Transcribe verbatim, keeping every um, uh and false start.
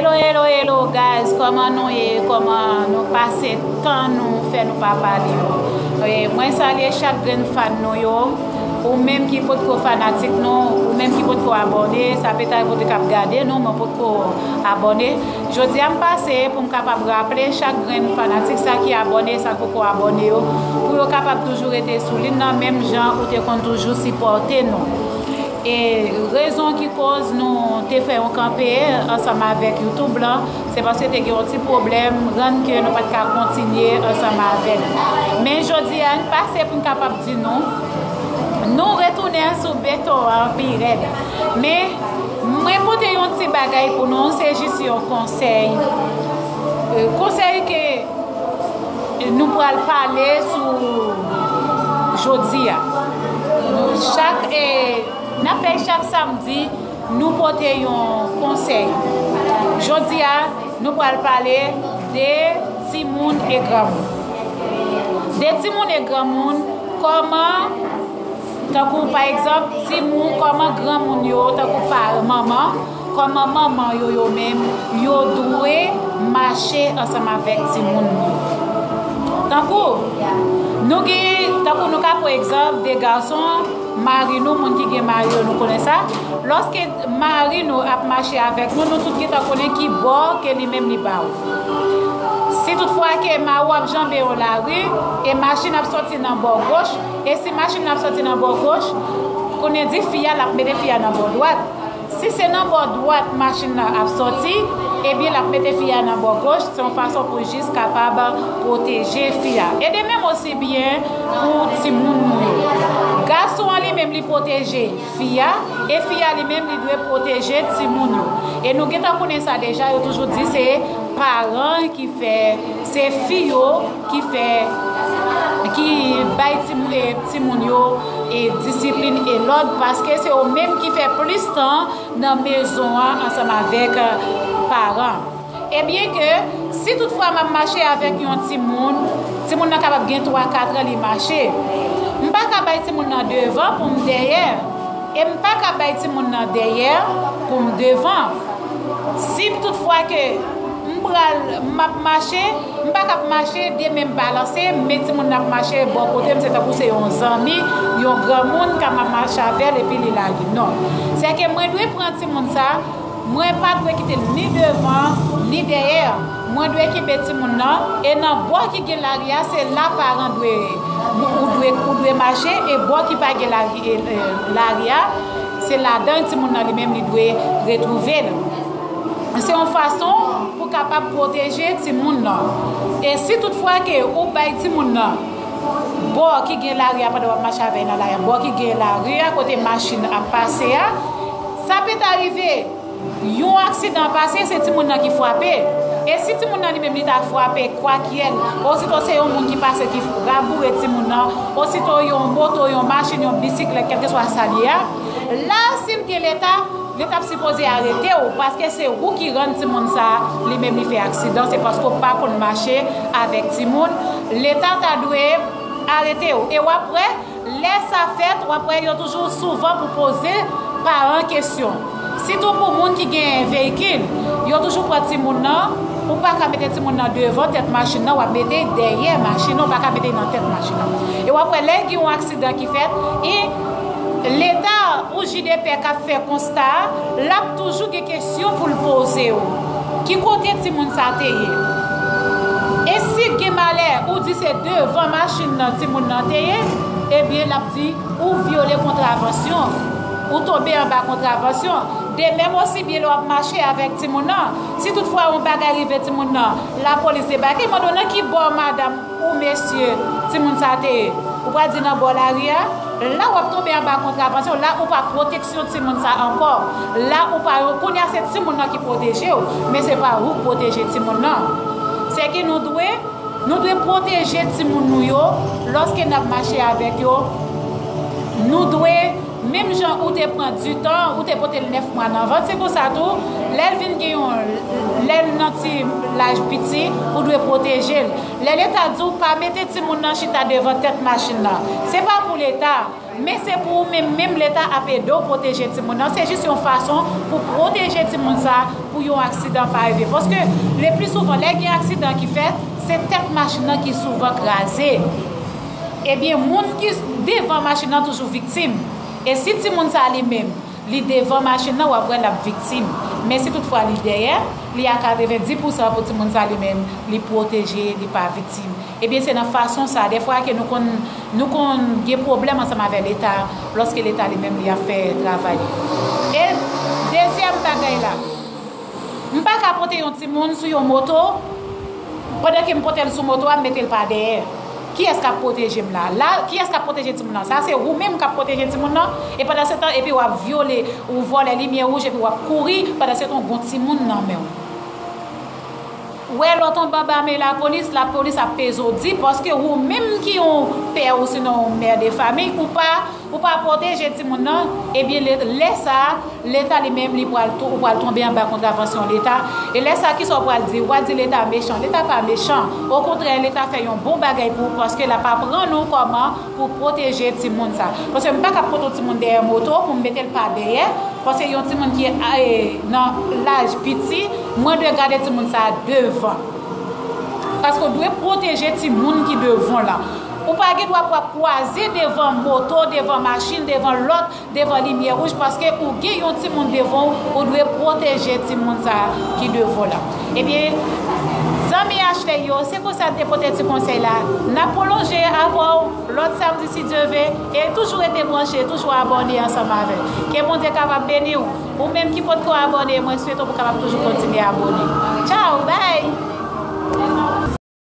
Hello, hello, hello, guys, kòman nou ye? Kòman nou pase tan nou fè nou pa pale yo? E, mwen salye chak grenn fan nou yo. Ou menm ki potko fanatik nou, ou menm ki potko abòne, sa peta ou te k ap gade nou, men potko abòne. Jodi a m pase pou m kapab raple chak grenn fanatik, sa ki abòne, sa k poko abòne yo, pou yo kapab toujou rete sou liy nan, menm jan ou te konn toujou sipòte nou. E rezon ki koz nou te fè yon kanpe ansanm avèk YouTube lan, se paske te gen yon ti pwoblèm, rann ke nou pa t ka kontinye ansanm avè l. Men jodi a, n pase pou n kapab di nou, nou retounen sou beton an pi rèd. Men, mwen pote yon ti bagay pou nou, se jis yon konsèy. E, konsèy ke nou pral pale sou jodi a. Nou chak, e, n ap fè chak samdi, nou pote yon konsèy. Jodi a, nou pral pale de timoun e granmoun. De timoun e granmoun, kòman, tankou pa egzanp, timoun, kòman granmoun yo, tankou pa manman, kòman manman yo, yo menm, yo dwe mache ansanm avèk timoun yo. Tankou, nou gen, tankou nou ka pran egzanp de gason, mari nou, moun ki gen mari yo, nou konnen sa. Lòske mari nou ap mache avèk nou, nou tout gentan konnen ki bò ke li menm li ba ou. Si toutfwa ke mari w ap janbe yon lari, e machin ap sòti nan bò goch, e si machin nan ap sòti nan bò goch, konnen di fi a, l ap mete fi a nan bò dwat. Si se nan bò dwat machin nan ap sòti, ebyen l ap mete fi a nan bò goch, se yon fason pou jis kapab pwoteje fi a. E de menm osi byen pou timoun nou yo. Gason an li menm li pwoteje fi a, e fi a li menm li dwe pwoteje timoun yo. E nou gentan konnen sa deja, yo toujou di se paran ki fè, se fi yo ki fè, ki bay timoun, e, timoun yo, e, disiplin e lòd, paske se yo menm ki fè plis tan nan mezon an ansanm avèk, e, paran. Ebyen ke, si toutfwa m ap mache avèk yon timoun, timoun nan kapab gen twa, kat an li mache. M pa ka bay timoun nan devan pou m dèyè, e m pa ka bay timoun nan dèyè pou m devan. Si toutfwa ke m pral, m ap mache, m pa ka ap mache, de men m balanse, men timoun nan ap mache bò kote m, se tankou se yon zanmi, yon granmoun k ap, m ap mache avè l epi li lage. Non. Sèke mwen dwe pran timoun sa, mwen pa dwe kite l ni devan, ni dèyè. Mwen dwe kenbe timoun nan, e nan bò ki gen lari a, se la paran dwe, ou dwe, ou dwe mache, e bò ki pa gen lari, e, e, lari a, se ladan timoun nan li menm li dwe retwouve l. Se yon fason pou kapab pwoteje timoun nan. E si toutfwa ke ou bay timoun nan bò ki gen lari a pandan w ap mache avè l nan lari a, bò ki gen lari a kote machin ap pase a, sa peta rive yon aksidan pase, se timoun nan ki frape. E si timoun nan li menm li ta frape, kwakyèl, osito se yon moun ki pase ki raboure timoun nan, osito yon moto, yon machin, yon bisiklèt, kèlkeswa sa l ye a, la, si l gen leta, leta ap sipoze arete w, paske se ou ki rann timoun sa a, li menm li fè aksidan, se paske w pa konn mache avèk timoun, leta ta dwe arete w. E w ap wè, lè sa fèt, w ap wè yo toujou souvan pou poze paran kesyon. Sitou pou moun ki gen veyikil, yo toujou pran timoun nan, ou pa ka mete timoun nan devan tèt machin nan, w ap mete dèyè machin nan, ou pa ka mete nan tèt machin nan. E w ap wè lè gen yon aksidan ki fèt, e leta ou J D P k ap fè konsta a, l ap toujou gen kesyon pou l poze w. Ki kote timoun sa te ye? E si gen malè, ou di se devan machin nan timoun nan te ye, ebyen l ap di ou vyole kontravansyon, ou tonbe anba kontravansyon. De menm osi byen lè w ap mache avèk timoun nan, si toutfwa yon bagay rive timoun nan, lapolis debake, mande w nan ki bò madanm ou mesye timoun sa te ye. Ou pral di nan bò lari a, la w ap tonbe anba kontravansyon, la ou pa pwoteksyon timoun sa ankò. La ou pa, kounye a se timoun nan ki pwoteje w, men se pa ou k pwoteje timoun nan. Se ke nou dwe, nou dwe pwoteje timoun nou yo lòske n ap mache avèk yo. Nou dwe, menm jan ou te pran ditan, ou te pote l nèf mwa nan vant, se konsa tou, lè l vin gen yon, lè l nan ti laj piti, ou dwe pwoteje l. Lè leta di w pa mete timoun nan chita devan tèt machin nan, se pa pou leta. Men se pou ou menm, menm Leta ap ede w pwoteje timoun nan. Se jis yon fason pou pwoteje timoun sa pou yon aksidan pa rive. Paske le pli souvan, lè gen aksidan ki fèt, se tèt machin nan ki souvan kraze. Ebyen, moun ki devan machin nan toujou viktim. E si timoun sa li menm, li devan machin nan, w ap wè l ap viktim. Men si toutfwa li dèyè, li a katrevenndis pousan pou timoun sa li menm, li pwoteje, li pa viktim. Ebyen, se nan fason sa, dèfwa ke nou konn, nou konn gen pwoblèm ansanm avè Leta, lòske Leta li menm li ap fè travay li. E dezyèm bagay la, m pa ka pote yon timoun sou yon moto, pandan ke m pote l sou moto a, m mete l pa dèyè. Kiyès k ap pwoteje m la? La, kiyès k ap pwoteje timoun nan? Sa se ou menm k ap pwoteje timoun nan, e pandan se tan, epi w ap vyole, ou vòlè limyè wouj, epi w ap kouri, pandan se tan, w gon timoun nan men w. Wè lè w tonbe anba men lapolis, lapolis ap peze w di, paske ou menm ki yon pè ou sinon yon mè de fanmi, ou pa, ou pa pwoteje timoun nan, ebyen, lè, lè sa a, Leta li menm, li pral tou, ou pral tonbe anba kontravansyon Leta. E lè sa a, kisa w pral di? W a di Leta mechan. Leta pa mechan. Okontrè, Leta fè yon bon bagay pou ou, paske l ap aprann ou kòman pou pwoteje timoun sa. Paske m pa ka pote yon timoun dèyè moto pou m mete l pa dèyè, paske yon timoun ki, eh, nan laj piti, mwen dwe gade timoun sa devan. Paske w dwe pwoteje timoun ki devan w la. Ou pa gen dwa pou w ap kwaze devan moto, devan machin, devan lòt, devan limyè wouj, paske ou gen yon timoun devan w, ou dwe pwoteje timoun sa ki devan w la. Ebyen, zanmi Ashley yo, se konsa n te pote ti konsèy la. N ap pwolonje avè w lòt samdi si Dye ve, e toujou rete branche, toujou abòne ansanm avè n. Ke Bondye kapab beni w. Ou menm ki potko abòne, mwen swete w pou kapab toujou kontinye abòne. Tchao, bye!